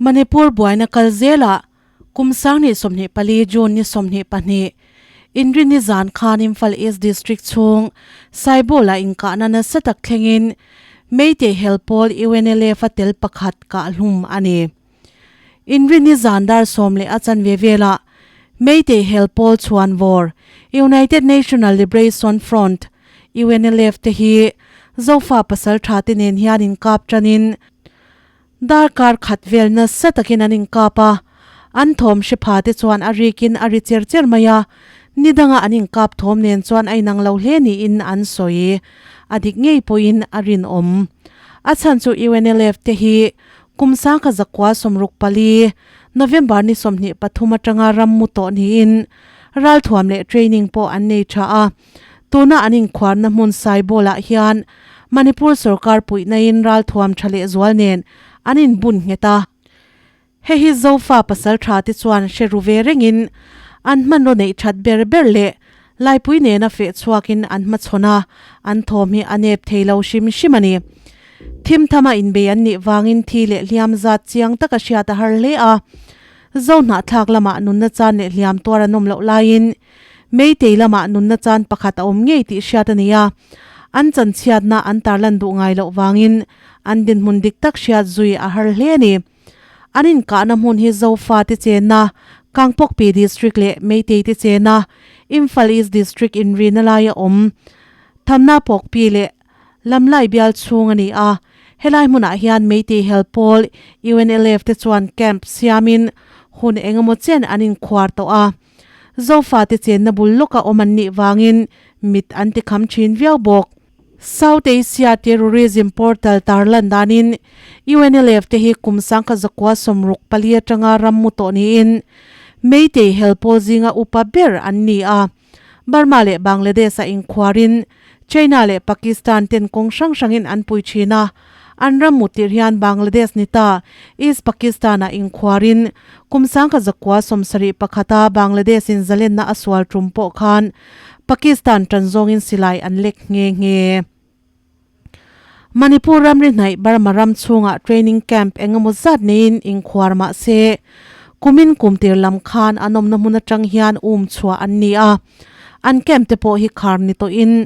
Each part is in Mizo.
Manipur buaina kal zelah kum 2024 June ni 22 Inrinni zan khan Imphal East District chhung Saibawla inkahna nasa tak thlengin Meitei helpawl UNLF a tel pakhat kahhlum a ni. Inrinni zan dar sawm leh a chanve velah Meitei helpawl chhuanvawr United National Liberation Front, UNLF, te hi Zofa pasal tha te nen hian inkap tanin Darkar khat vel nasa takin an inkap a, an thawm hre pha te chuan a rikin a ri cher cher mai a, ni danga an inkap thawm nen chuan a inang lo hle niin an sawi. A dik ngei pawhin a rinawm. A chhan chu UNLF te hi kum sangkhat zakua 64, November ni 23 atanga ram mu tawh niin ralthuam leh training pawh an nei tha a, Tuna an inkhuarna hmun Saibawlah hian Manipur sorkar puihnain ralthuam tha leh zual nen an inbun nghet a. Hei hi Zofa pasal tha te chuan hre ru ve rengin an hmanraw neih that ber ber leh laipui nena feh chhuakin an hmachhawn a, an thawm hi a nep thei lo hrim hrim a ni. Thim thama inbei an nih vangin thi leh hliam zat chiang taka hriat a har hle a. Zohnahthlak lamah nunna chan leh hliam tuar an awm loh laiin Meitei lamah nunna chan pakhat a awm ngei tih hriat a ni a, an chanchhiatna an tarlan duh ngai loh vangin an dinhmun dik tak hriat zui a har hle a ni. An inkahna hmun hi Zofa te chenna Kangpokpi District leh Meitei te chenna Imphal East District inrina laia awm Thamna Pawkpi leh Lamlai bial chhung a ni a, helai hmunah hian Meitei helpawl UNLF te chuan camp siamin hun engemaw chen an inkhuar tawh a. Zofate chenna bul lawka awm an nih vangin mit an ti kham thin viau bawk. South Asia Terrorism Portal tarlan danin UNLF te hi kum 1964 atanga ram mu tawh niin Meitei helpawl zinga upa ber an ni a. Burma leh Bangladesh-a inkhuarin China leh Pakistan ten kawng hrang hrangin an pui thin a, an ram mu tirh hian Bangladesh ni ta East Pakistan-ah inkhuarin kum 1971-a Bangladesh-in zalenna a sual tum pawh khan Pakistan tan zawngin silai an lek nghe nghe. Manipur ramri hnaih Burma ram chhungah training camp eng emaw zat neiin inkhuar mah se, kumin kum tir lam khan an awmna hmun atang hian um chhuah an ni a, an camp te pawh hi khar ni tawhin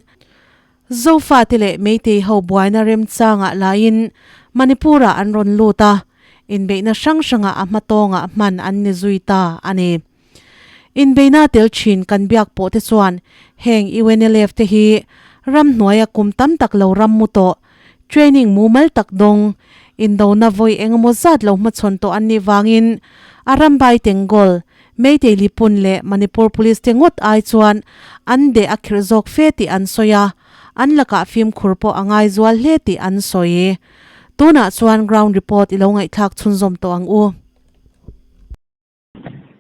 Zofate leh Meitei ho buaina remchangah laiin Manipur-ah an rawn lut a, inbeihna hrang hrangah a hmatawngah hman an ni zui ta a ni. Inbeihna tel thin kan biak pawh te chuan heng UNLF te hi ramhnuaia kum tam tak lo ram mu tawh, training mumal tak dawng, indona vawi engemaw zat lo hmachhawn tawh an nih vangin a rambai Tenggol, Meitei Lipun leh Manipur Police te ngawt ai chuan an deh a khirh zawk fe tih an sawi a, an lakah fimkhur pawh a ngai zual hle tih an sawi. Tunah chuan ground report i lo ngaihthlak chhunzawm tawh ang u.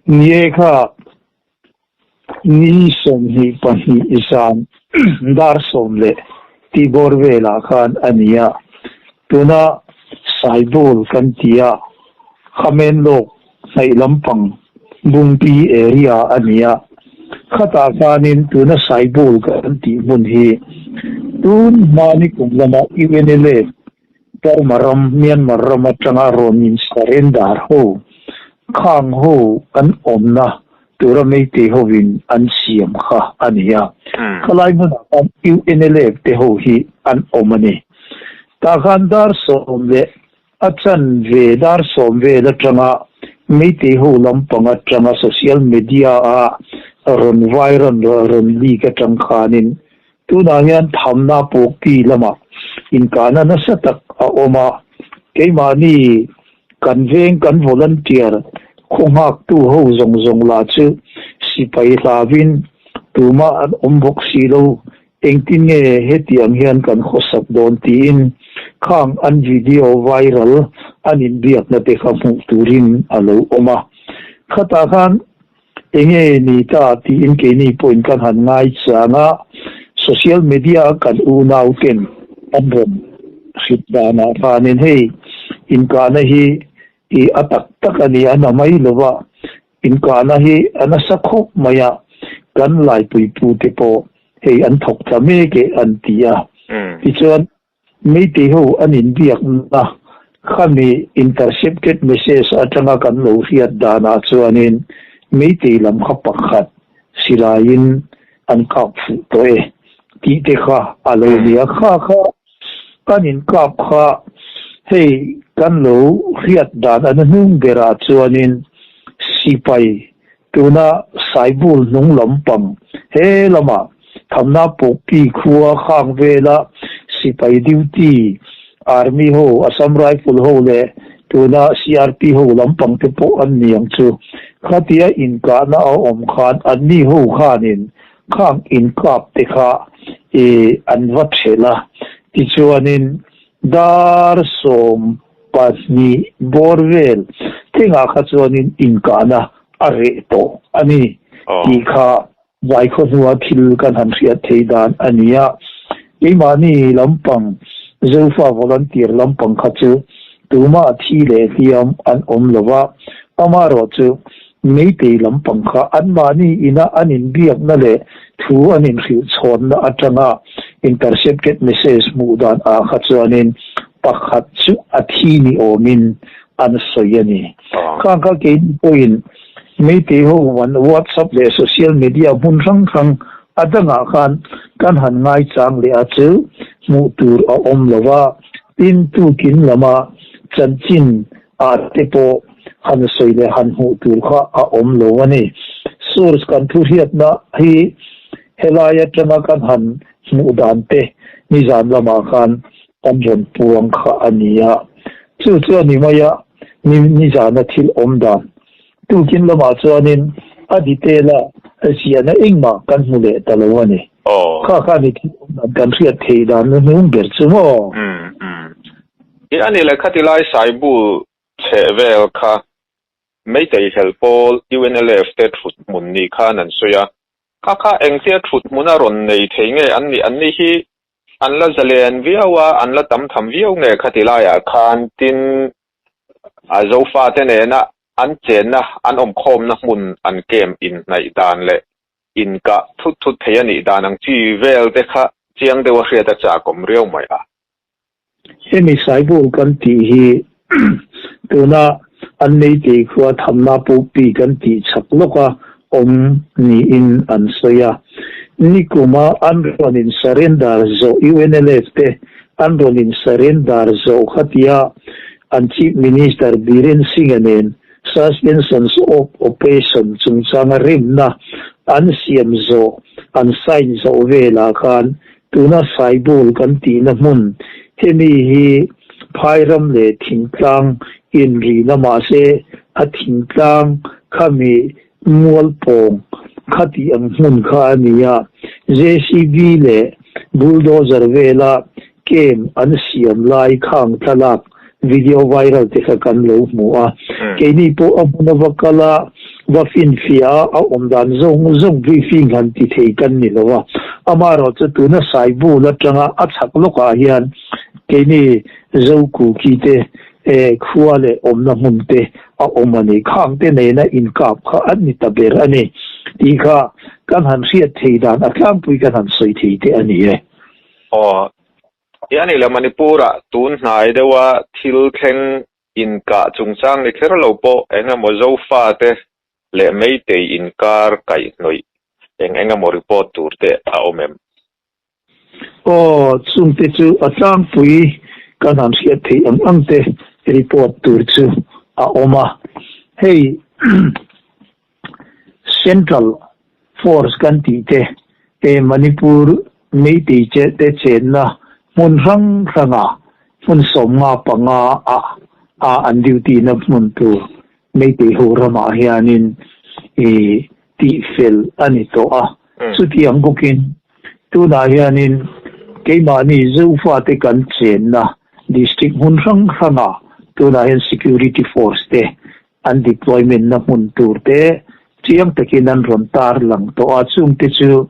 Nie kha ni 22 zan dar sawm leh tih bawr velah khan a ni a, tuna Saibul kan ti a, Khamen lawk hnaih lampang Bungpi area a ni a, khatah khanin tuna Saibul kan tih hmun hi tun hmani kum lama UNLA Burma ram, Myanmar ram atanga rawn in surrender ho, khang ho an awmna tura Meitei hovin an siam kha a ni a. Khalai hmunah khan UNLF te ho hi an awm a ni. Tah khan dar sawm leh a chanve dar sawm vel atanga Meitei ho lampang atanga social media a rawn viral rawn leak atang khanin Tunah hian thamna pawkpi lamah inkahna nasa tak a awm a, keimahni kan veng kan volunteer khaw nghaktu ho zawng zawng lah chu sipai hlavin tumah an awm bawk si lo, engtin nge hetiang hian kan khawsak dawn tiin khang an video viral an inbiakna te kha hmuh turin a lo awm a, khatah khan Enge ni ta tiin keini pawhin kan han ngai chang a, social media a kan unau ten an rawn hrit danah khanin hei inkahna hi i a tak tak a ni a na mai lo va, inkahna hi a nasa khawp mai a, kan laipuipu te pawh hei an thawk tla mek e an ti a, tichuan Meitei ho an inbiakna Khami intercepted message atanga kan lo hriat danah chuanin Meitei lam kha pakhat silaiin an kap fuh tawh e tih te kha a lo nia. Kha kha kan inkap kha hei kan lo hriat dan an hnung berah chuanin sipai tuna Saibul hnung lampang he lamah thamna Pawkpi khua khang vela sipai duty Army ho, Assam Rifle ho leh tuna CRP ho lampang te pawh an ni ang chu. Khatia inkahna a awm khan anni ho khanin khang inkap te kha i an va thelh a, tichuanin dar 12 bawr vel thlengah kha chuanin inkahna a reh tawh a ni tih kha Vaikhaw hnua thil kan han hriat thei dan a ni a. Keimahni lampang Zofa volunteer lampang kha chu tumah thi leh hliam an awm lo va, amaherawhchu Meitei lampang kha anmahni ina an inbiakna leh thu an inhrilh chhawnna atanga intercepted message hmuh dan ah kha chuanin pakhat chu a thi ni awmin an sawi a ni. Khang kha keini pawhin Meitei ho an WhatsApp leh social media hmun hrang hrang a dangah khan kan han ngaichang leh a chu hmuh tur a awm lo va, tin tukin lama chanchin ah te pawh han sawi leh han hmuh tur kha a awm lo a ni. Source kan thu hriatna hi helai atanga kan han hmuh dan te nizan lamah khan kan rawn puang kha a ni a. Chu chu a ni mai a, ni nizana thil awm dan. Tukin lamah chuanin a detail a ziahna engmah kan hmu leh ta lo a ni. Kha kha ni thil awm dan kan hriat thei dan na hnung ber chu maw? I a ni leh khati lai Saibul chheh vel kha Meitei helh pawl UNLF te thut hmun ni khan an sawi a. Kha kha engtia thut hmun a rawn nei thei nge an nih? An ni hi an la zalen viau a, an la tam tham viau nge khati laiah khan tin a Zofate nena an chenna, an awmkhawmna hmun an camp inhnaih dan leh inkah thut thut thei a nih dan ang chi vel te kha chiang deuh a hriat a chakawm riau mai a. Hemi Saibul kan tih hi tuna an Meitei khua thamna Pukpi kan tih chak lawka awm niin an sawi a. Nikuma an rawn in surrender zawh UNLF te an rawn in surrender zawh khatia an Chief Minister Biren Singh-a nen Suspensions of Operation chungchanga rimna an siam zawh an sign zawh velah khan tuna Saibul kan tihna hmun hemi hi phairam leh thingtlang inrina mahse a thingtlang khami Mualpawng kha tih ang hmun kha a ni a, JCB leh bulldozer vela camp an siam lai khang thlalak video viral te kha kan lo hmu a. Keini pawh a hmun a va kal a, va finfiah a, a awm dan zawng zawng briefing han ti thei kan ni lo a. Amaherawhchu tuna Saibul atanga a chhak lawkah hian keini Zokuki te E khua leh awmna hmun te a awm a ni. Khang te nena inkap kha an ni ta ber a ni tih kha kan han hriat thei dan a tlangpui kan han sawi thei te a ni e. Aw, i a ni le Manipur-ah tun hnai deuha thil thleng inkah chungchang ni kher lo pawh eng emaw Zofa te leh Meitei inkar kaihhnawih eng eng emaw report tur te a awm em? Aw, chungte chu a tlangpui kan han hriat theih ang ang te report tur chu a awm a. Hei Central Force kan tih te, he Manipur Meitei che te chenna hmun hrang hranga hmun 55 ah a an duty na hmun tur Meitei ho ramah hianin i tihfel a ni tawh a. Chutiang bawkin tunah hianin keimahni Zofate kan chenna district hmun hrang hrangah tunah hian security force te an deployment na hmun tur te chiang takin an rawn tar lang tawh a. Chungte chu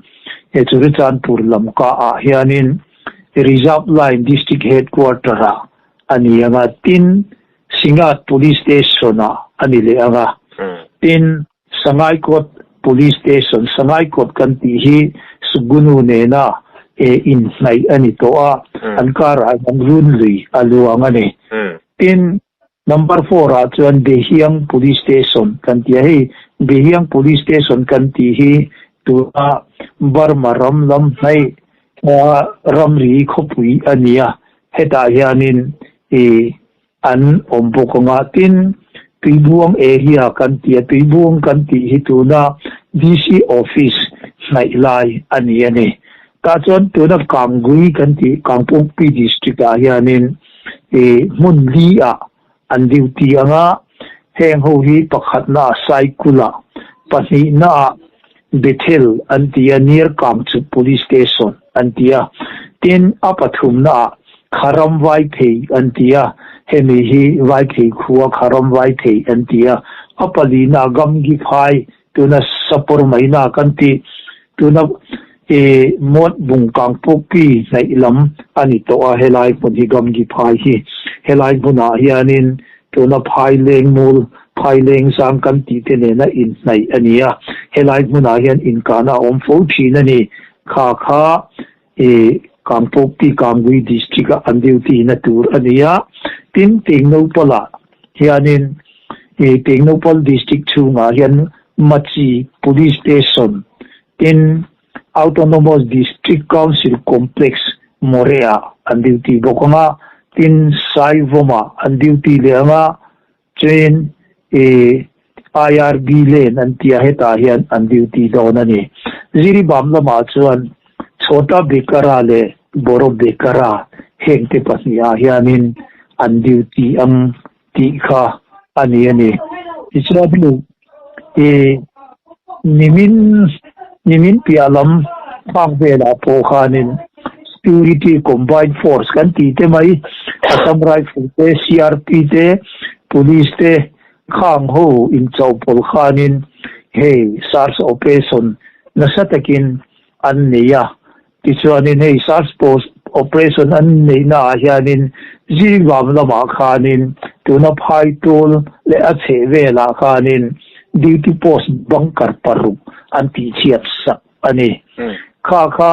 he Churichanpur lamka ah hianin Reserve Line District Headquarter ah a ni ang a, tin Singat Police Station ah a ni leh ang a, tin Sangaikawt Police Station, Sangaikawt kan tih hi Sugunu nena inhnaih a ni tawh a, an karah hian run lui a luang a ni. Tin, number four ah chuan Behiang Police Station kan ti a, hei Behiang Police Station kan tih hi tuna Burma ram lam hnaih ramri khawpui a ni a, hetah hianin ih an awm bawk ang a. Tin, Tuibuang area kan ti a, Tuibuang kan tih hi tuna DC office hnaih lai a ni a ni. Tah chuan tuna Kangui kan tih Kangpokpi district ah hianin ih hmun li ah an duty ang a, heng ho hi pakhatna ah Saikula, pahnihna ah Bethel an ti a, near Kangchuk Police Station an ti a, tin a pathumna ah Kharam Vaiphei an ti a, hemi hi Vaiphei khua Kharam Vaiphei an ti a, a palina ah Gamgi Phai tuna Sapawr Maina kan tih tuna i Mawt Bung Kangpokpi hnaih lam a ni tawh a, helai hmun hi Gamgi Phai hi helai hmunah hianin Tuna Phaileng mul, Phaileng zang kan tih te nena inhnaih a ni a, helai hmunah hian inkahna a awm fo thin a ni. Kha kha i Kangpokpi Kangui District a an duty na tur a ni a, tin Tengnopalah hianin i Tengnoupal District chhungah hian Machi Police Station tin Autonomous District Council Complex, Moreh-ah an duty bawk ang a, tin Saivawmah an duty leh ang a, chuan i IRB Lane an tia hetah hian an duty dawn a ni. Jiribam lamah chuan Chhota Bekara leh Boro Bekara hengte pahnihah hianin an duty ang tih kha a ni a ni. Tichuan i nimin nimin piah lam phak velah pawh khanin Security Combined Force kan tih te mai Assam Rifle te, CRP te, Police te khang ho inchauhpawlh khanin hei search operation nasa takin an nei a. Tichuanin hei search post operation an neihna ah hianin Zingam lamah khanin tuna Phaitawl leh a chheh velah khanin duty post bunker paruk an tihchhiat sak a ni. Kha kha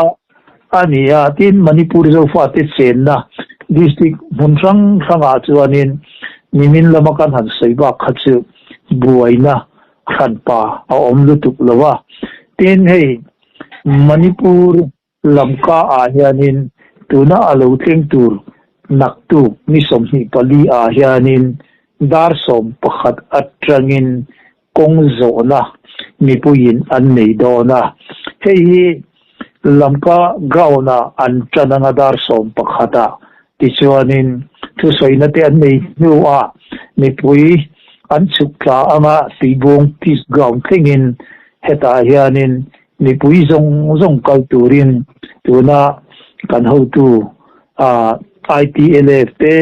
a ni a, tin Manipur Zofate chenna district hmun hrang hrangah chuanin nimin lama kan han sawi bak kha chu buaina hranpa a awm lutuk lo a. Tin hei Manipur lamka ah hianin tuna a lo thleng tur naktuk ni 24 ah hianin dar 11 atangin kawng zawhna mipuiin an nei dawn a. Hei hi lamka ground ah an tan anga dar 11 ah tichuanin thusawina te an nei hnuah mipui an chhuk tla anga Tuibung Peace Ground thlengin Hetah hianin mipui zawng zawng kal turin tuna kan hotu IPLF te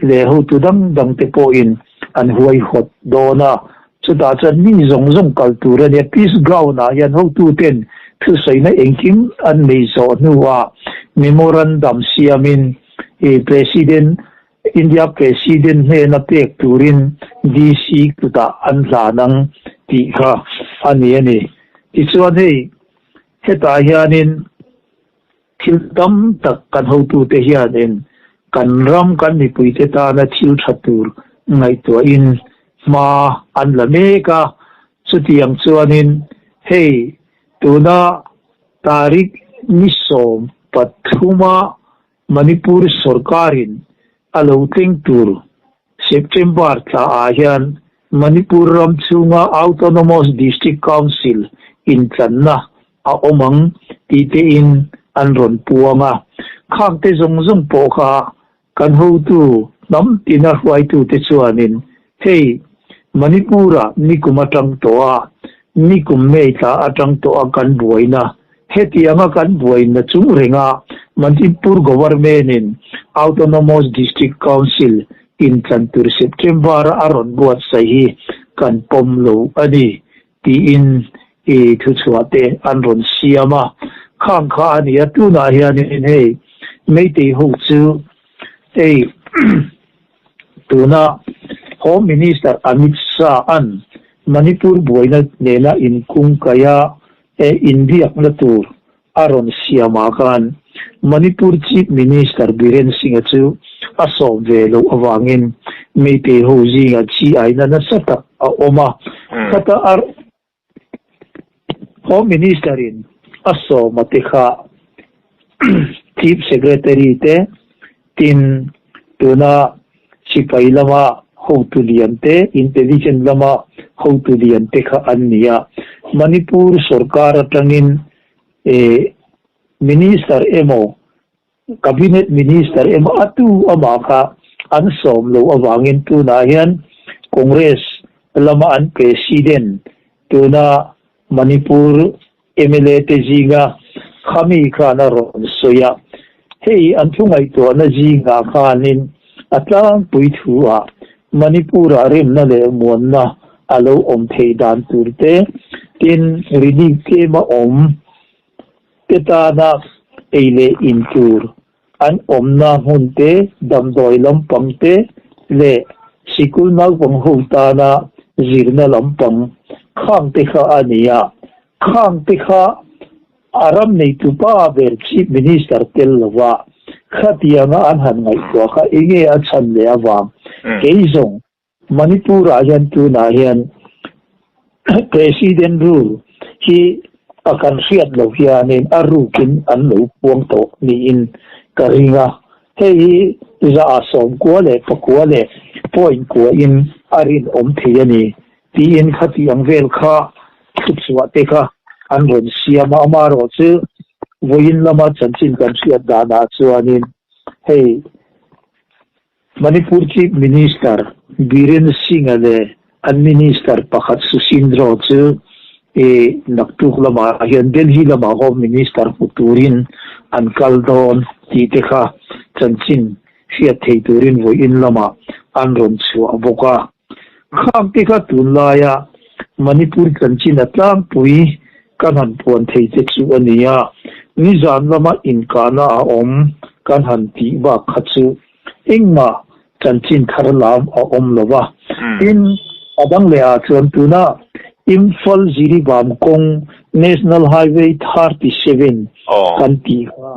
leh hotu dang dang te pawhin an huaihawt dawn a, chutah chuan mi zawng zawng kal tur a nia. Peace Ground ah hian hotu ten thusawiina engkim an nei zawh hnuah memorandum siamin President India President hnena pek turin DC kutah an hlan ang tih kha a ni a ni. Tichuan hei hetah hianin thil tam tak kan hotute hianin kan ram kan mipuite tana thil tha tur ngaihtuahin hma an la mek a, chutiang chuanin hei tuna tarik ni 13-a Manipur sorkarin a lo thleng tur September thla ah hian Manipur ram chhunga Autonomous District Council intlanna a awm ang tih tein an rawn puang a. Khangte zawng zawng pawh kha kan hotu hnam tina hruaitute chuanin hei Manipur-ah nikum atang tawh a, nikum May thla atang tawh a kan buaina Hetianga kan buaina chung renga Manipur Government-in Autonomous District Council intlan tur September-a a rawn buatsaih hi kan pawm lo a ni, tiin i thuchhuahte an rawn siam a. Khang kha a ni a, tunah hianin hei Meitei ho chu hei tuna Home Minister Amit Shah-a'n Manipur buaina nena inkungkaia He inbiakna tur a rawn siamah khan Manipur Chief Minister Biren Singh-a chu a sawm ve loh avangin Meitei ho zinga chi aina nasa tak a awm a. Khata a Home Minister in a sawma te kha Chief Secretary te tin tuna sipai lama hotu lian te, Intelligence lama hotu lian te kha an ni a. Manipur sorkar atangin Minister emaw Cabinet Minister emaw a tu amah kha an sawm loh avangin tunah hian Congress lama an President tuna Manipur mla te zinga khami khan a rawn sawi a. Hei an thu ngaihtuahna zingah khanin a tlangpui thu ah Manipur-ah remna leh muanna a lo awm theih dan tur te, tin relief tlem a awm te tana ei leh in tur an awmna hmun te, damdawi lampang te leh sikul naupang ho tana zirna lampang khang te kha a ni a. Khang te kha a ram neitu pa ber Chief Minister tel lova khatianga an han ngaihtuah kha enge a chhan leh avang kei zawng Manipur-ah hian tunah hian President rule hi a kan hriat loh hianin a rukin an lo puang tawh niin ka ring a. Hei hi za sawmkua leh pakua leh point kuahin a rinawm thei a ni tiin khati ang vel kha thuchhuah te kha an rawn siam a. Amaherawhchu vawiin lama chanchin kan hriat danah chuanin hei Manipur Chief Minister Biren Singh-a leh an Minister pakhat Sushindro chu i naktuk lamah hian Delhi lamah Home Minister hmu turin an kal dawn tih te kha chanchin hriat thei turin vawiin lamah an rawn chhuah bawk a. Khang te kha tunlaia Manipur chanchin a tlangpui kan han puan thei te chu a ni a, nizan lama inkahna a awm kan han tih bak kha chu engmah chanchin thar lam a awm lo va. Tin, a dang leh ah chuan tuna Imphal Jiribam kawng National Highway 37 kan tih kha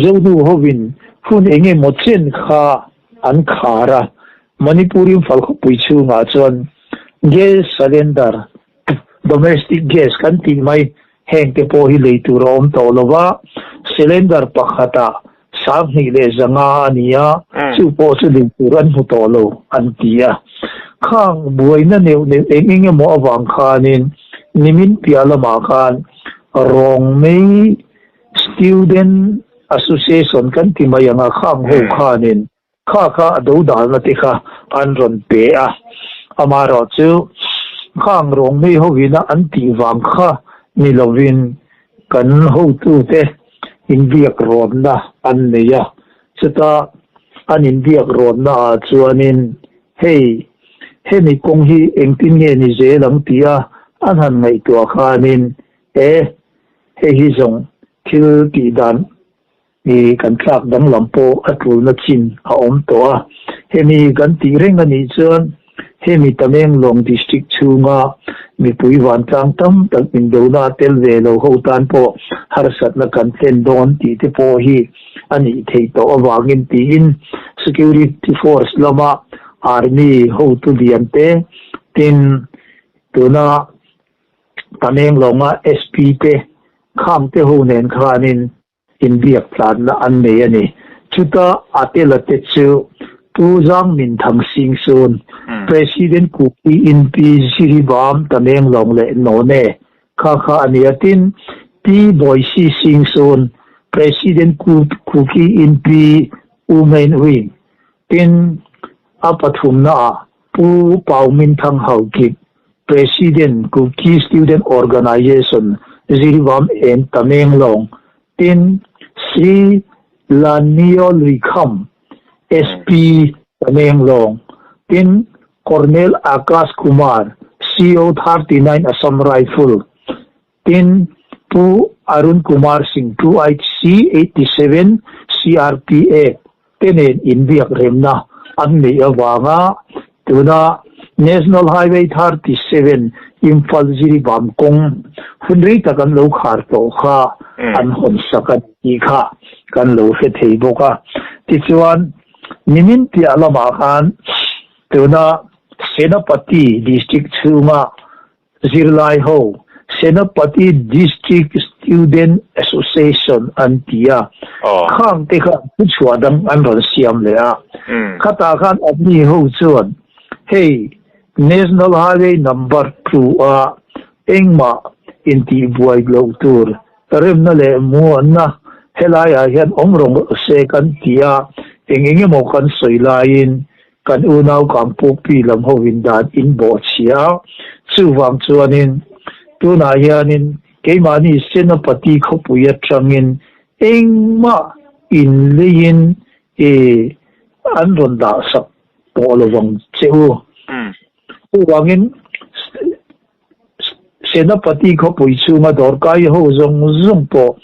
Zonu hovin hun eng emaw chen kha an khar a, Manipur Imphal khawpui chhungah chuan gas cylinder Domestic gas kan tih mai heng te pawh hi lei tur a awm tawh lo va, cylinder pakhatah 2500 a ni a, chu pawh chu lei tur an hmu tawh lo an ti a. Khang buaina neuh neuh eng eng emaw avang khanin nimin piah lamah khan Rongmei Student Association kan ti mai ang a, khang ho khanin Kha kha a do dalna te kha an rawn pe a, amaherawhchu khang rawngmei hovina an tih vang kha ni lovin kan hotute inbiak rawnna an nei a, chuta an inbiak rawnna ah chuanin hei hemi kawng hi engtin nge ni zel ang tia an han ngaihtuah khanin e hei hi zawng thil tih dan Ni kan tlak danglam pawh a tulna chin a awm tawh a, hemi kan tih reng a nih chuan hemi Tamenglong District chhunga mipui vantlang tam tak indona a tel ve lo ho tan pawh harsatna kan thlen dawn tih te pawh hi a nih theih tawh avangin tiin Security Force lama Army hotu lian te tin tuna Tamenglonga SP te khangte ho nen khanin Inbiak tlanna an nei a ni. Chuta a tela te chu Pu Zang Min Thang Sing Sun, President Kuki Inpi Jiribam Tamenglong leh None kha kha a ni a. Tin, Pi Boisi Sing Sun, President Kuki Inpi U Main Win. Tin, a pathumnaah Pu Pau Min Thang Haokip, President, Kuki Student Organization, Jiribam and Tamenglong, tin Sri Lanio Luikham, SP, Tamenglong, tin Colonel Akash Kumar, CO 39 Assam Rifle, tin Pu Arun Kumar Singh, 2IC 87 CRPF, te nen inbiak remna an neih avanga tuna National Highway 37 Imphal Jiribam kawng hun rei tak an lo khar tawh kha an hawn sak a ni tih kha kan lo hre thei bawk a. Tichuan, nimin piah lamah khan. Tuna Senapati District chhunga zirlai ho Senapati District Student Association an ti a, khang te khan thuchhuah dang an rawn siam leh a. Khatah khan anni ho chuan hei National Highway Number 2 a engmah intihbuai loh tur Remna leh muanna helaiah hian awm rawng rawh se kan ti a, eng eng emaw kan sawi laiin kan unau Kangpukpi lam hovin dan in bawh chhia a, chuvang chuanin tunah hianin keimahni Senapati khawpui atangin engmah inleiin i an rawn dahsak tawh lovang che u. Chuvangin Senapati khawpui chhunga dawrkai ho zawng zawng pawh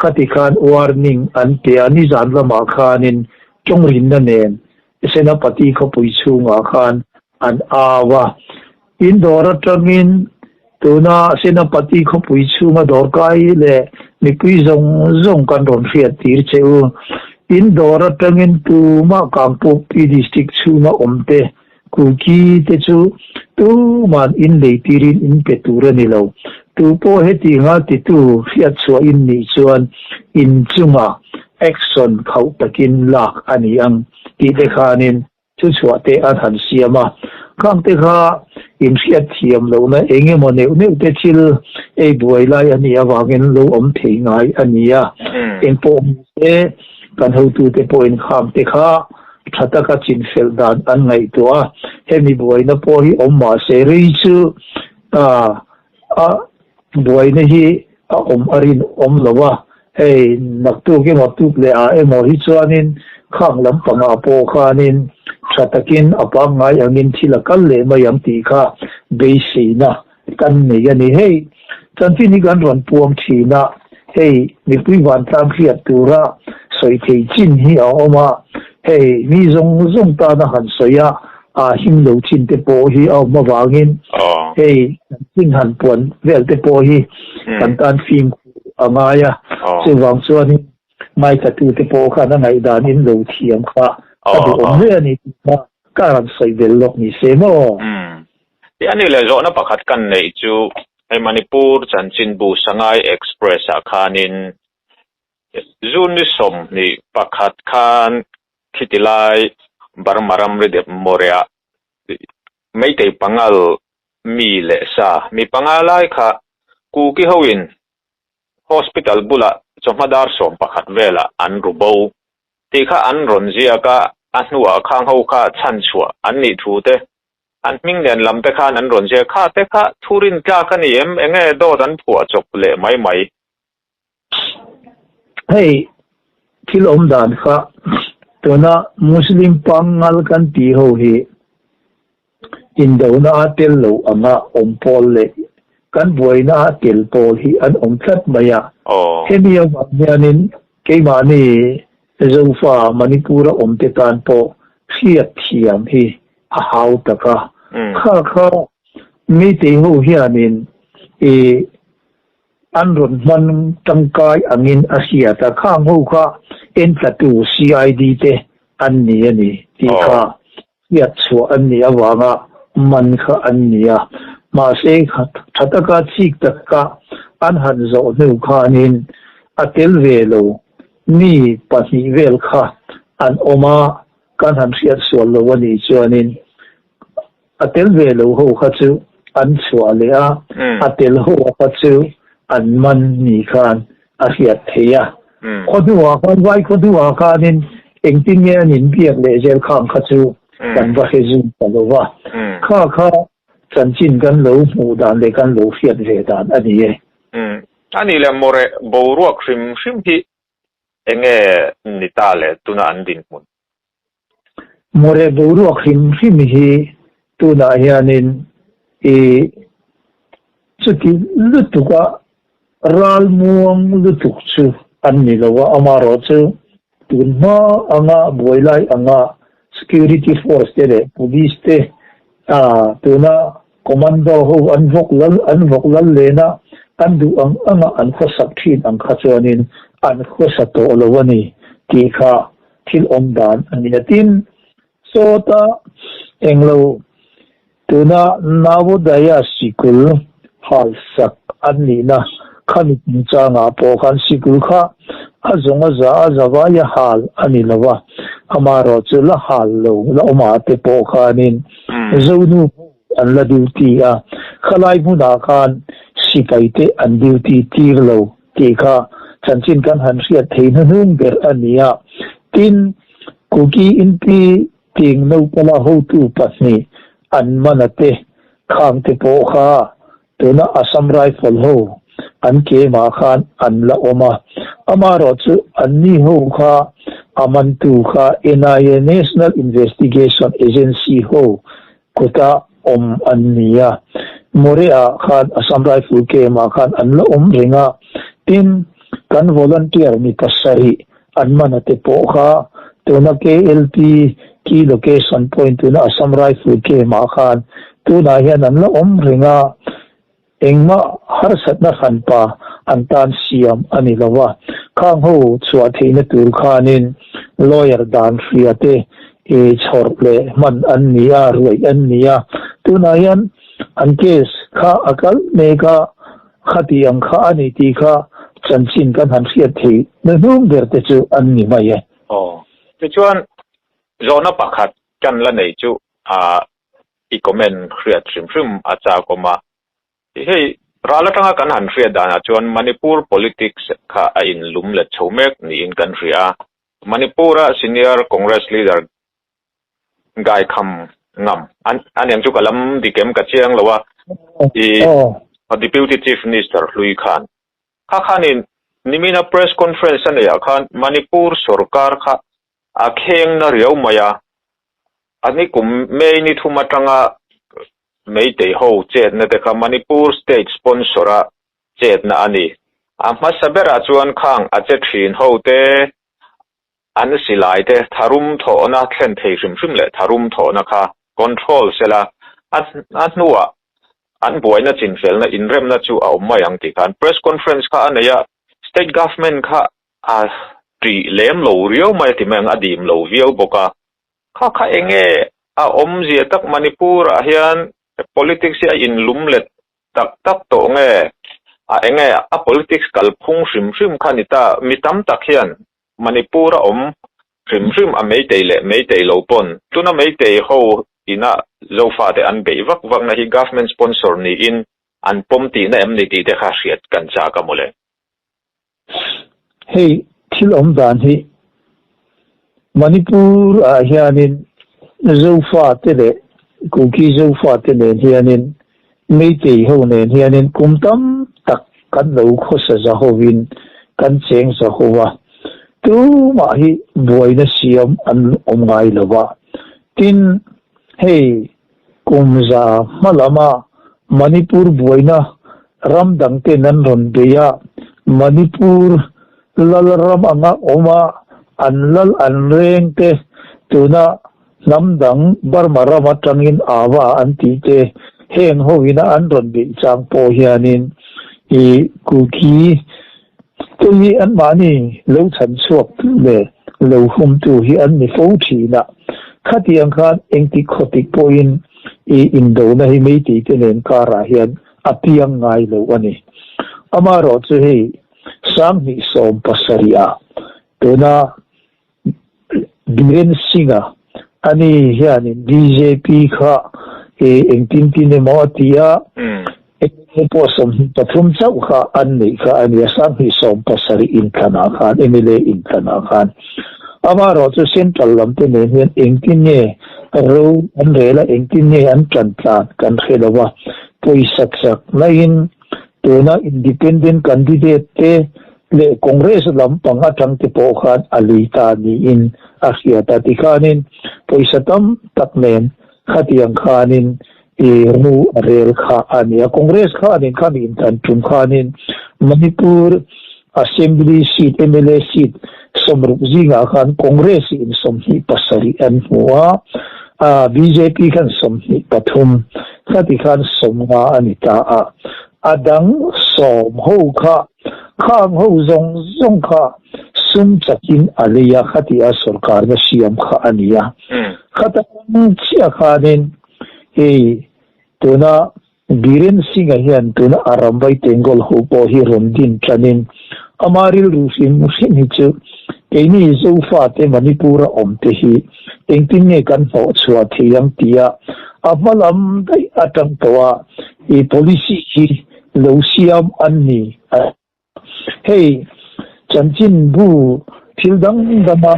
khati khan warning an pe a, nizan lamah khanin tawngrinna nen Senapati khawpui chhungah khan an au a. In dawr atangin tuna Senapati khawpui chhunga dawrkai leh mipui zawng zawng kan rawn hriat tir che u. In dawr atangin tumah Kangpokpi District chhunga awmte Kuki te chu tuman in lei tirin in pe tur a ni lo. Tu pawh heti nga titu hriatchhuah in nih chuan in chunga action khauh takin lak a ni ang tih te khanin thuchhuah te an han siam a. Khang te kha in hriatthiam lohna eng emaw neuh neuh te thil ei buai lai a nih avangin lo awm thei ngai a ni a. Engpawh hmu se kan hotute pawhin khang te kha Tha taka chinfelh dan an ngaihtuah a, hemi buaina pawh hi awm mah se rei chu a buaina hi a awm a rinawm lo a, hei naktuk emaw tuk leh ah emaw hi chuanin khang lampangah pawh khanin tha takin a pangngai angin thil a kal leh mai ang tih kha beiseina kan nei a ni. Hei chanchin hi kan rawn puang thin a, hei mipui vantlang hriat tura sawi thei chin hi a awm a, hei mi zawng zawng tana han sawi a, aa him lo chin te pawh hi a awm avangin hei chanchin han puan vel te pawh hi kan tan fimkhur a ngai a, chuvang chuanin ngaithla te pawh khan a ngaihdan in lo thiam kha a duhawm hle a ni tih kha ka rawn sawi bel lawk ni se maw? Ti a ni leh zawhna pakhat kan neih chu hei Manipur chanchinbu Sangai Express ah khanin June ni 21 khan khiti lai Burma ramri dep Mawreh ah Meitei pangal mi leh sa mi panga lai kha Kuki ho in Hospital bulah chawhma dar 11 velah an ru bo tih kha an rawn ziak a, a hnuah khang ho kha chhanchhuah an nih thu te An hming nen lam te khan an rawn ziak kha te kha thu rin tlak a ni em? Enge dawt an phuah chawp leh mai mai? Hei thil awm dan kha tuna Muslim pangngal kan tih ho hi indona a tel lo anga awm pawl leh kan buaina a tel pawl hi an awm tlat mai a. Hemi avang hianin keimahni Zofa Manipur-a awmte tan pawh hriat thiam hi a hau tak a. Kha kha Meitei ho hianin i an rawn hman tangkai angin a hriat a, khang ho kha entlatu CID te an ni a ni tih kha hriat chhuah an nih avanga man kha an ni a. Mahse tha taka chik taka an han zawh hnu khanin a tel ve lo mi pahnih vel kha an awm a, Kan han hriat sual lo a nih chuanin a tel ve lo ho kha chu an chhuah leh a, a tel ho kha chu an man ni khan a hriat theih a. Khaw hnuah khan, vai khaw hnuah khanin engtin nge an inbiak leh zel khang kha chu kan va hre zui ta lo va. Kha kha chanchin kan lo hmuh dan leh kan lo hriat ve dan a ni e. A nih leh mawreh boruak hrim hrim hi Enge ni ta le tuna an dinhmun? Mawreh boruak hrim hrim hi tunah hianin i chuti lutuka ral muang lutuk chu an ni lo a, amaherawh chu tun hma anga buai lai anga security force te leh police te tuna Commando ho an vawk lal an vawk lal len a, an duh ang anga an khawsak thin ang kha chuanin an khawsa tawh lo a ni tih kha thil awm dan a ni a. Tin, sawta Englo tuna Navodaya sikul hal sak an nihna khami chungchangah pawh khan sikul kha a zawng a za a zavai a hal a ni lo a, amaherawhchu la hal lo la awmah te pawh khanin Zonu ho an la duty a, khalai hmunah khan sipai te an duty tir lo tih kha chanchin kan han hriat thei hnuhnung ber a ni a. Tin, Kuki Inpi Ting naupala hotu pahnih an man a te khang te pawh kha tuna Assam Rifle ho an kemah khan an la awm a, amaherawhchu anni ho kha a mantu kha NIA National Investigation Agency ho kuta awm an ni a, Moreh-ah khan Assam Rifle camp-ah khan an la awm reng a, tin kan volunteer mi pasarih an man a te pawh kha tuna KLP key location point tuna Assam Rifle camp-ah khan tunah hian an la awm reng a, Engmah harsatna hranpa an tan siam a ni lo a, khang ho chhuah theihna tur khanin lawyer dan hria te i chhawrh leh hman an ni a, ruaih an ni a. Tunah hian an case kha a kal mek a, khati ang kha a ni tih kha chanchin kan han hriat theih hnuhnung ber te chu an ni mai e. Aw. Tichuan, zawhna pakhat kan la nei chu a i comment hriat hrim hrim a chak awm a. Hei ral atanga kan han hriat danah chuan Manipur politics kha a inlum let chho mek niin kan hria a. Manipur-a senior Congress leader Gai Kham Ngam, a niang chu ka lam dik em ka chiang lo a, i Deputy Chief Minister hlui khan kha khanin nimina press conference a neihah khan Manipur sorkar kha a kheng na riau mai a, a ni kum May ni thum atanga Meitei ho chetna te kha Manipur state sponsor a chetna a ni. A hmasa berah chuan khang a che thin ho te an silai te tharum thawhna thlen thei hrim hrim leh tharum thawhna kha control sela a hnuah an buaina chinfelna inremna chu a awm mai ang tih khan press conference kha a nei a, state government kha A ṭih lem lo riau mai a ti mai ang, a dim lo viau bawk a. Kha kha eng nge a awmzia tak Manipur ah hian politics hi a inlum let tak tak tawh nge? A eng nge a politics kalphung hrim hrim kha ni ta, mi tam tak hian Manipur a awm hrim hrim a meitei leh meitei lo pawn tuna meitei ho ina Zofate an beih vak vakna hi government sponsor niin an pawm tihna em ni tih te kha hriat kan chak a mawle. Hei thil awm dan hi Manipur ah hianin Zofa te leh Kuki Zofa te nen hianin Meitei ho nen hianin kum tam tak kan lo khawsa za hovin kan cheng za ho a, tumah hi buaina siam an awm ngai lo a. Tin, hei Kum za hma lama Manipur buaina ram dangten an rawn bei a, Manipur lal ram anga awm a, an lal an reng te tuna hnam dang Burma ram atangin Ava an tih te heng hoina an rawn beih chang pawh hianin i Kuki te hi anmahni lo chhan chhuak tu leh lo hum tu hi an ni fo thin a, khatiang khan engtik khawtik pawhin i indona hi meitei te nen karah hian a piang ngai lo a ni. Amaherawhchu hei 2017 ah tuna Biren Singh-a ani hianin bjp kha engtin tin emaw a ti a, mla pawh 23 chauh kha an neih kha a ni a, 2017 inthlanah khan, mla inthlanah khan. Amaherawhchu central lam te nen hian engtin nge ro an rel a, engtin nge an tan tlan kan hre lo a, pawisa chak naiin tuna independent candidate te leh Congress lampang atang te pawh khan a lui ta niin a hriat a, tikhanin pawisa tam tak nen khatiang khanin i ru a rel kha a ni a. Congress khanin khami inthlan tum khanin Manipur Assembly seat, mla seat 60 zingah khan Congress in 27 an hmu a, bjp khan 23, khati khan 50 a ni ta a. A dang 10 ho kha Khang ho zawng zawng kha sum chakin a lei a, khati a sorkarna siam kha a ni a. Khata chiah khanin hei tuna Biren Singh-a hian tuna Arambai Tengol ho pawh hi rawn din tanin ama rilru hrim hrim hi chu keini Zofate Manipur-a awmte hi engtin nge kan hnawh chhuah thei ang tia a hma lam daih atang tawh a i policy hi lo siam an ni a. Hei chanchinbu thil dang danga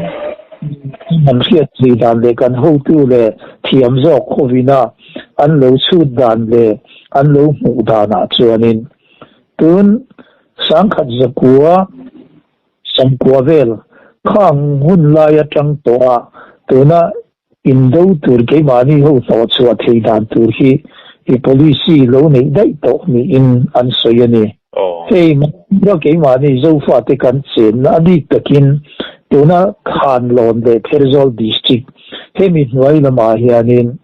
an hriat thei dan leh kan hotu leh thiam zawk khawina an lo chhut dan leh an lo hmuh danah chuanin tun sangkhat zakua sawmkua vel khang hun lai atang tawha tuna Indo tur keimahni ho hnawh chhuah thei dan tur hi i policy lo neih daih tawh niin an sawi a ni. Hei mahni keimahni Zofate kan chenna a bik takin tuna Khanlawn leh Pherzawl District hemi hnuai lamah hianin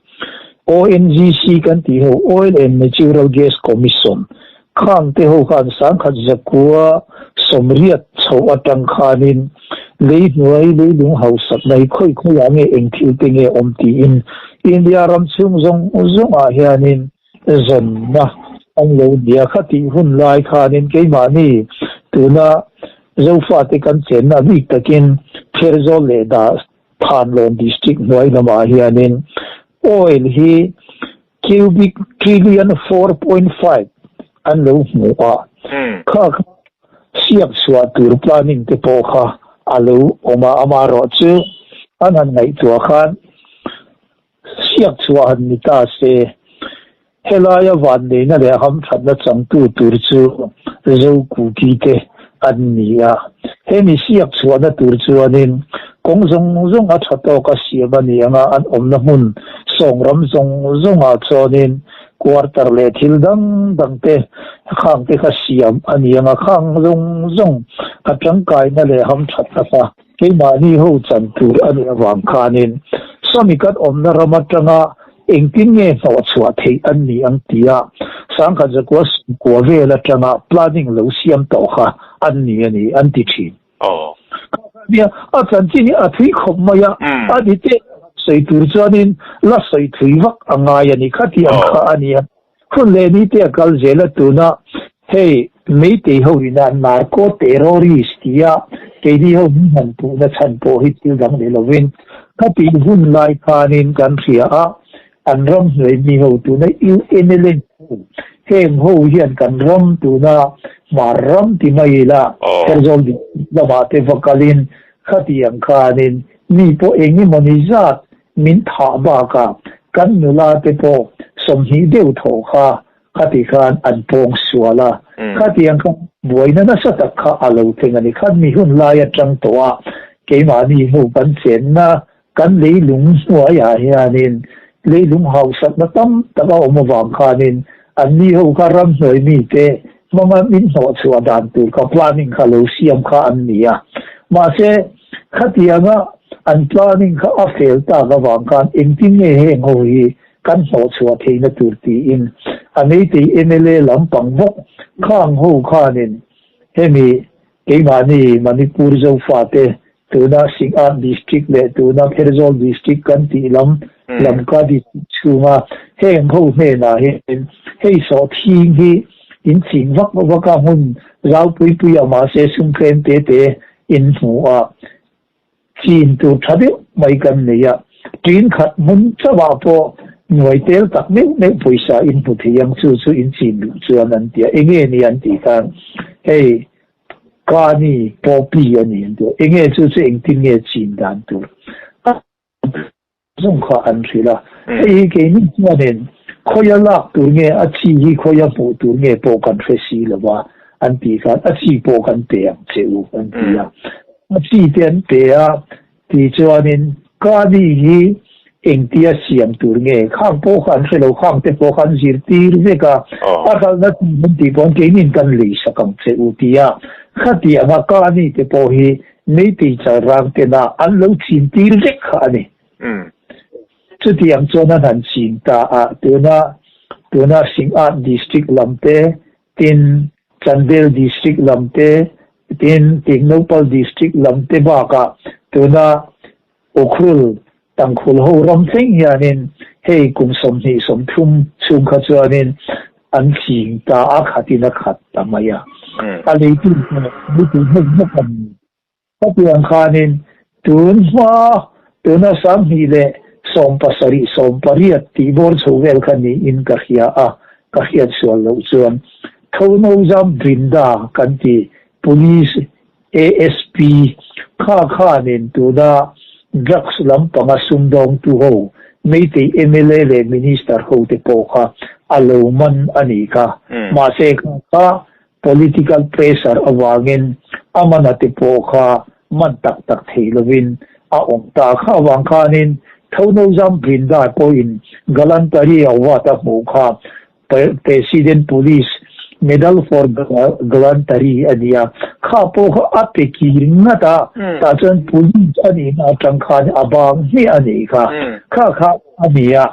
ONGC kan tih ho Oil and Natural Gas Commission Khang te ho khan sangkhat zakua sawmriat chhoh atang khanin lei hnuai leilung hausakna hi khawi khawiah nge eng thil te nge awm tiin India ram chhung zawng zawngah hianin zawnna an lo nia. Khatih hun lai khanin keimahni tuna Zofate kan chenna bik takin Pherzawl leh Dah Thanlawn District hnuai lamah hianin oil hi Cubic trillion 4.5 an lo hmu a, kha kha siak chhuah tur planning te pawh kha a lo awm a, amaherawhchu an han ngaihtuah khan siak chhuah han ni ta se, helaia vanneihna leh hamthatna changtu tur chu Zokuki te an ni a, hemi siak chhuahna tur chuanin kawng zawng zawng a tha tawk a siam a ni ang a, an awmna hmun sawng ram zawng zawngah chuanin quarter leh thil dang dang te khang te kha siam a ni ang a, khang zawng zawng a tangkaina leh hamthatna kha keimahni ho chan tur a nih avang khanin sawmi kan awmna ram atanga Engtin nge hnawhchhuah theih an ni ang tia sangkhat zakua sawmkua vel atanga planning lo siam tawh kha an ni a ni an ti thin. Nia, a chanchin hi a thui khawp mai a, a ni te sawi tur chuanin la sawi thui vak a ngai a ni kha tih ang kha a ni a. Hun leh ni te a kal zel a tuna hei Meitei ho ina narco terrorist tia keini ho min han puhna chhan pawh hi thil dang ni lovin khatih hun lai khanin kan hria a, an ram hnuai mi ho tuna UNLA ho heng ho hian kan ram tuna hmar ram ti mai ila Pherzawl district lamah te va kalin khatih ang khanin mi pawh eng emawni zat min thah bakah kan nula te pawh 20 deuh thawh kha Khati khan an pawng sual a, khatiang kha buaina nasa tak kha a lo thleng a ni. Khan mi hun lai atang tawh a, keimahni hnu kan chenna kan leilung hnuaiah hianin leilung hausakna tam tak a awm avang khanin anni ho kha ramhnuai mite hmanga min hnawhchhuah dan tur kha planning kha lo siam kha an ni a. Mahse, khatianga an planning kha a fel tak avang khan engtin nge heng ho hi Kan hnawhchhuah theihna tur tiin a Meitei mla lampang bawk khang ho khanin hemi keimahni Manipur Zofate tuna Singat District leh tuna Pherzawl District kan tih lam Lamka District chhunga heng ho hnenah hian hei sawhthing hi in ching vak vak a hmun zau pui pui a mahse sum tlem te te in hmu a Chin tur tha deuh mai kan nei a, tin khat hmun chauhah pawh nuai tel tak meuh meuh pawisa in hmu thei ang chu chu in chin duh chuan an ti a, enge ni an tih khan hei ka ni poppy a ni an ti a, enge chu chu engtin nge chin dan tur a zawng kha an hrilh a, hei hi keini chuanin khawia lak tur nge a chi hi khawia hmuh tur nge pawh kan hre si lo va an tih khan a chi pawh kan pe ang che u an ti a, a chi te an pe a tih chuanin ka ni hi engtia siam tur nge khang pawh kha an hre lo khang te pawh kha an zirtir vek a, a hralhna tur an tih pawhin keinin kan lei sak ang che u ti a, khatianga ka ni te pawh hi Meitei chalrang tena an lo chin tir vek kha a ni. Chutiang chuan an han chin ta a, tuna tuna Singat District lam te, tin Chandel District lam te, tin Tingnopal District lam te bakah tuna Ukhrul. Tangkhul ho ram thleng hianin hei kum 20 30 chhung kha chuanin an ching ta a khatin a khat ta mai a. A leitu pawh mipui hmun bawk a ni. Khatiang khanin tun hma tuna 2017 18 tih bawr chho vel kha niin ka hria a, ka hriat sual loh chuan Thonozam Brinda kan ti Police ASP kha khanin tuna drugs lampanga sumdawngtu ho Meitei mla leh Minister ho te pawh kha a lo man a nih kha. Mahse kha kha political pressure avangin a mana te pawh kha man tak tak thei lovin a awm ta. Kha avang khanin Thonozam Brinda pawhin Galantari Award a hmuh kha President Police Medal for Gallantry a ni a, kha pawh kha a pe kir ngat a, tah chuan Police a nihna atang khan a bang hmiah a nih kha, kha kha a ni a,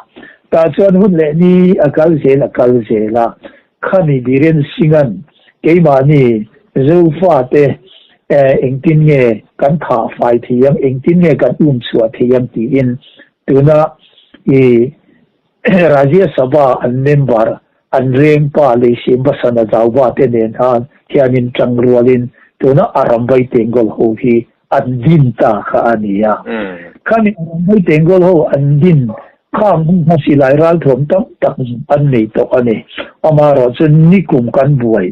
tah chuan hun leh ni a kal zel a kal zel a, khami Biren Singh-a'n keimahni Zofate engtin nge kan thah fai thei ang, engtin nge kan um chhuah thei ang tiin tuna i Rajya Sabha an member an reng pa Leisiam Basana Zauva te nen han hianin tangrualin tuna Arambai Tengol ho hi an din ta kha a ni a. Khami Arambai Tengol ho an din khang hun kha silai ralthuam tam tak an nei tawh a ni. Amaherawhchu nikum kan buai,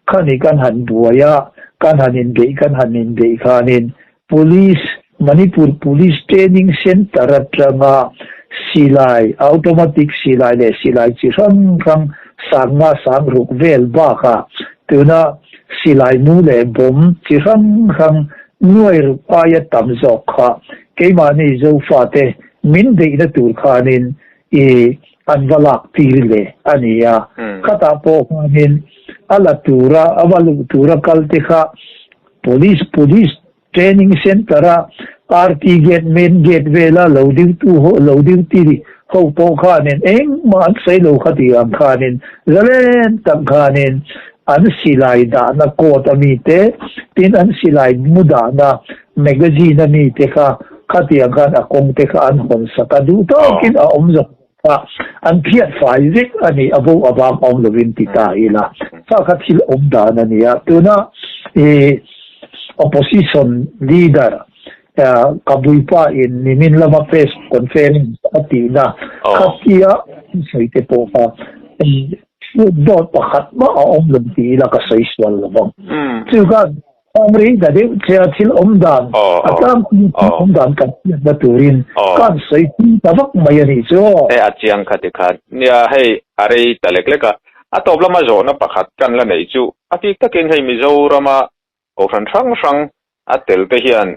khani kan han buai a, kan han inbeih kan han inbeih khanin Police, Manipur Police Training Centre atanga silai, automatic silai leh silai chi hrang hrang sanga sang ruk vel bakah tuna silai mu leh bomb chi hrang hrang nuai ruk aia tam zawk kha keimahni Zofate min beihna tur khanin i an va lak tir leh a ni a. Khatah pawh khanin a la tura a va luh tura kalte kha Police Police Training Centre a RT Gate Main Gate vela lo duty ho lo duty ho pawh khanin engmah an sawi lo kha tih ang khanin zalen tak khanin an silai dahna coat a mi te tin an silai mu dahna magazine a mi te kha khatiang khan a kawng te kha an hawn sak a duh tawkin a awm zawk A, an phiat fai vek a ni, a bo avang awm lovin ti ta ila. Kha kha thil awm dan a ni a. Tuna i opposition leader Kabuipa in nimin lama press conference a tihna khatia an sawi te pawh kha dawt pakhat mah a awm lo ti ila ka sawi sual lovang. Chu khan Awmrei ta deuh che a thil awm dan, a tlangpui thil awm dan kan hriatna turin kan sawi pui ta vak mai a nih chu aw. Hei a chiang kha tikhan. Nia hei a rei ta lek lek a, a tawp lama zawhna pakhat kan la neih chu a bik takin hei Mizorama kohhran hrang hrang a tel te hian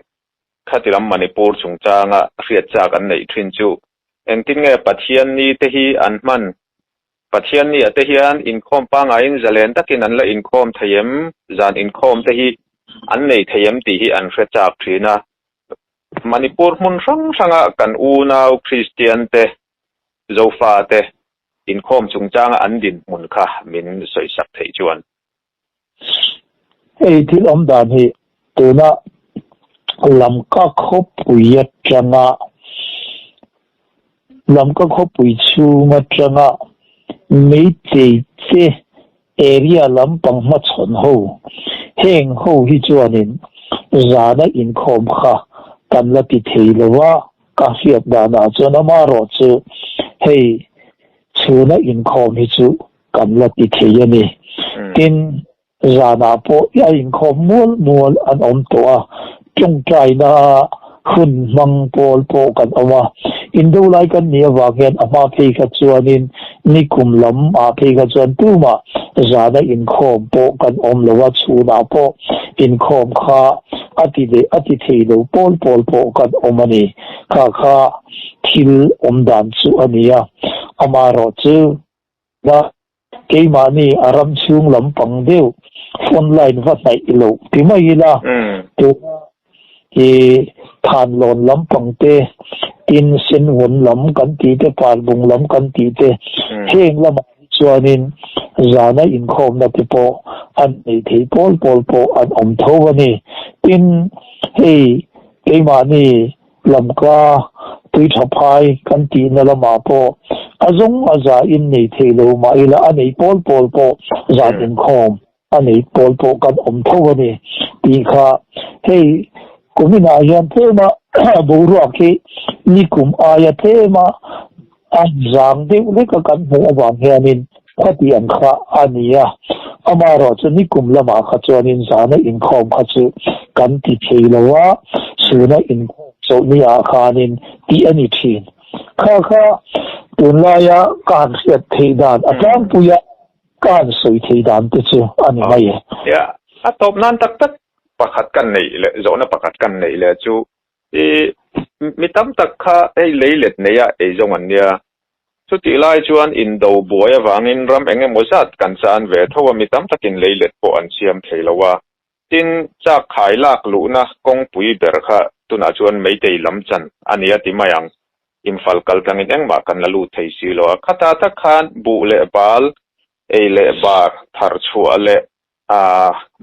khati lam Manipur chungchanga hriat chak an neih thin chu engtin nge Pathian ni te hi an hman Pathian ni ah te hian inkhawm pangaiin zalen takin an la inkhawm thei em? Zan inkhawm te hi an nei thei em tih hi an hre chak thin a. Manipur hmun hrang hranga kan unau Kristian te, Zofa te inkhawm chungchanga an dinhmun kha min sawisak theih chuan. Hei thil awm dan hi tuna Lamka khawpui atanga Lamka khawpui chhung atanga Meitei te area lampang hmachhawn ho heng ho hi chuanin zana inkhawm kha kan la ti thei lo a, ka hriat danah chuan amaherawhchu hei chhuna inkhawm hi chu kan la ti thei a ni. Tin, zanah pawh a inkhawm mual mual an awm tawh a, tawngtaina hun hmang pawl pawh kan awm a. Indo lai kan nih avang hian a hma phei kha chuanin nikum lam ah phei kha chuan tumah zana inkhawm pawh kan awm lo a, chhunah pawh inkhawm kha a ti leh a ti thei lo pawl pawl pawh kan awm a ni. Kha kha thil awm dan chu a ni a, amaherawhchu, Va keimahni a ram chhung lampang deuh phone line va hnaih loh ti mai ila, tuna i thanlawn lampang te, tin senvawn lam kan tih te, parbung lam kan tih te, heng lamah hi chuanin zana inkhawmna te pawh an neih theih pawl pawl pawh an awm tho a ni. Tin, hei keimahni Lamka Tuitha phai kan tihna lamah pawh a zawng a za in nei thei lo mah ila a nei pawl pawl pawh zan inkhawm a nei pawl pawh kan awm tho a ni tih kha hei kuminah hian tlema boruak hi nikum aia tlema a zang deuh hlek a kan hmuh avang hianin khati ang kha a ni a, amaherawhchu nikum lamah kha chuanin zana inkhawm kha chu kan ti thei lo a, suna inkhawm chawlhni ah khanin tih a ni thin. Kha kha tunlaia ka han hriat theih dan a tlangpui a, ka han sawi thei dan te chu a ni mai e. Nia, a tawp nan tak tak pakhat kan neih leh zawhna pakhat kan neih leh chu i mi tam tak kha hei lei let neia eizawng an nia, Chutih lai chuan indo buai avangin ram eng emaw zat kan chan ve tho a, mi tam takin leilet pawh an siam thei lo a. Tin, chak khai lak luhna kawngpui ber kha tunah chuan Meitei lam chan a ni a ti mai ang. Imphal kal tlangin engmah kan la lut thei si lo a. Khata tak khan buh leh bal, ei leh bar, thar chhuah leh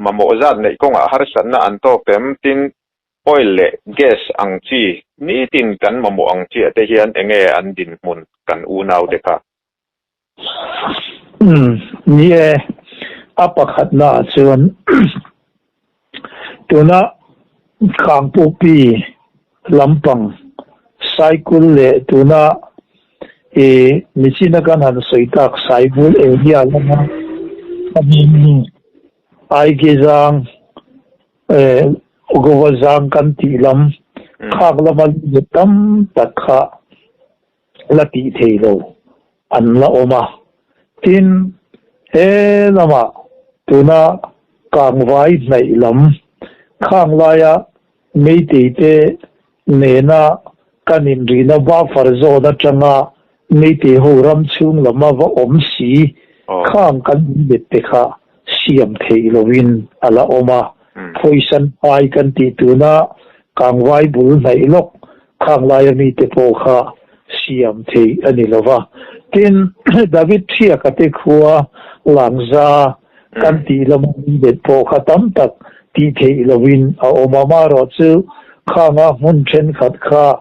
mamawh zat neih kawngah harsatna an tawk em? Tin, Oil leh gas ang chi nitin kan mamawh ang chiah te hian enge an dinhmun kan unau te kha? Umm, ni e, a pakhatna ah chuan tuna Kangpupi lampang cycle leh tuna i michina kan han sawi tak Saibul area lama a hming Aigezang Goa zang kan tih lam khak lama lut tam tak kha la tih thei lo an la awm a. Tin, he lamah tuna kangvai hnaih lam khang laia Meitei te nena kan inrihna buffer zone atanga Meitei ho ram chhung lama va awm si khang kan inlet te kha siam theih loin a la awm a. Phawisan pai kan tih tuna kangvai bul hnaih lawk khang laia mite pawh kha siam theih a ni lo va. Tin, David Thiaka te khua Langza kan tih lama inlet pawh kha tam tak tih theih loin a awm a. Amaherawhchu khanga hmun thenkhat kha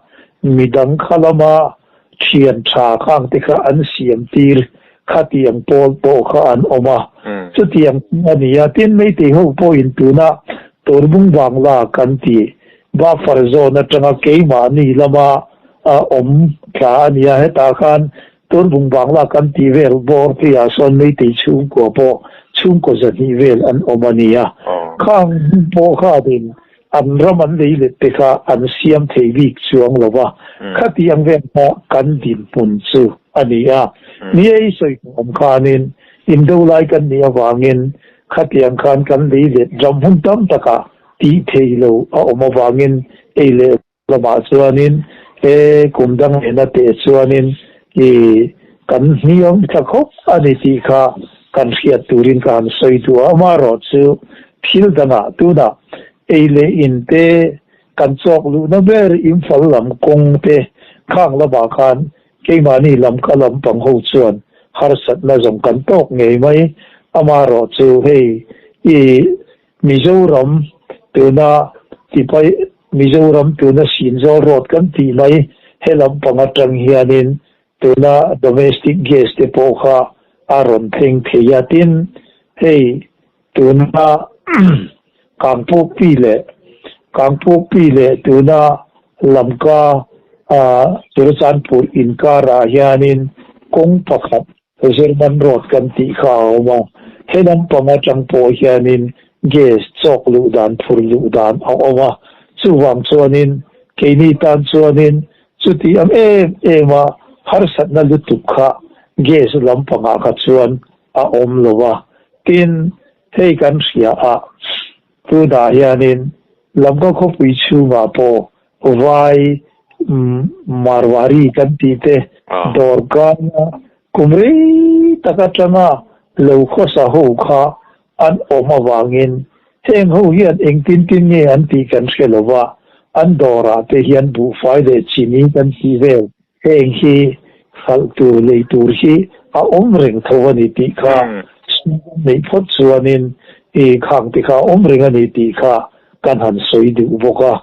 midang kha lama thian tha khang te kha an siam tir khatiang pawl pawh kha an awm a, chutiang chu a ni a. Tin, Meitei ho pawhin tuna Turbung Bangla kan tih buffer zone atanga keimahni lama awm thla a ni a, hetah khan Turbung Bangla kan tih vel bawr pheiah sawn Meitei chhungkua pawh chhungkaw zahnih vel an awm a ni a. Khang hmun pawh khanin An ram an lei let te kha an siam thei bik chuang lo va, khatiang vel kha kan dinhmun chu a ni a. Ni ei sawi tawh awm khanin indo lai kan nih avangin khatiang khan kan lei let ram hun tam takah tih thei lo a awm avangin ei leh lamah chuanin he kum dang nena teh chuanin i kan hniam tla khawp a ni tih kha kan hriat turin ka han sawi duh a. Amaherawhchu thil dangah tunah ei leh in te kan chawk luhna ber Imphal lam kawng te khang lamah khan keimahni lam ka lampang ho chuan harsatna zawng kan tawk ngei mai. Amaherawhchu hei i Mizoram tuna tipai Mizoram tuna Sinzawl Road kan tih mai he lampang atang hianin tuna domestic gas te pawh kha a rawn thleng thei a, tin hei tuna Kangpukpi leh Kangpukpi leh tuna Lamka Churachandpur inkarah hianin kawng pakhat German road kan tih kha a awm a, he lampang atang pawh hianin gas chawk luh dan phur luh dan a awm a, chuvang chuanin keini tan chuanin chuti ang em em a harsatna lutuk kha gas lampangah kha chuan a awm lo a, tin hei kan hria a tunah hianin Lamka khawpui chhungah pawh Vai Marwari kan tih te dawrkana kum rei tak atanga lo khawsa ho kha an awm avangin heng ho hian engtin tin nge an tih kan hre lo va, an dawrah te hian buhfai leh chini kan tih vel heng hi hralh tur lei tur hi a awm reng tho a ni tih kha sum neih phawt chuanin i khang te kha a awm reng a ni tih kha kan han sawi duh bawk a.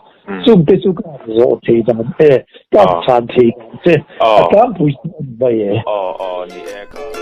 Chung te chu ka han zawh thei dan e, ka han chhan thei dan che, a tlangpui chu a ni mai e. Aw, aw, ni e ka.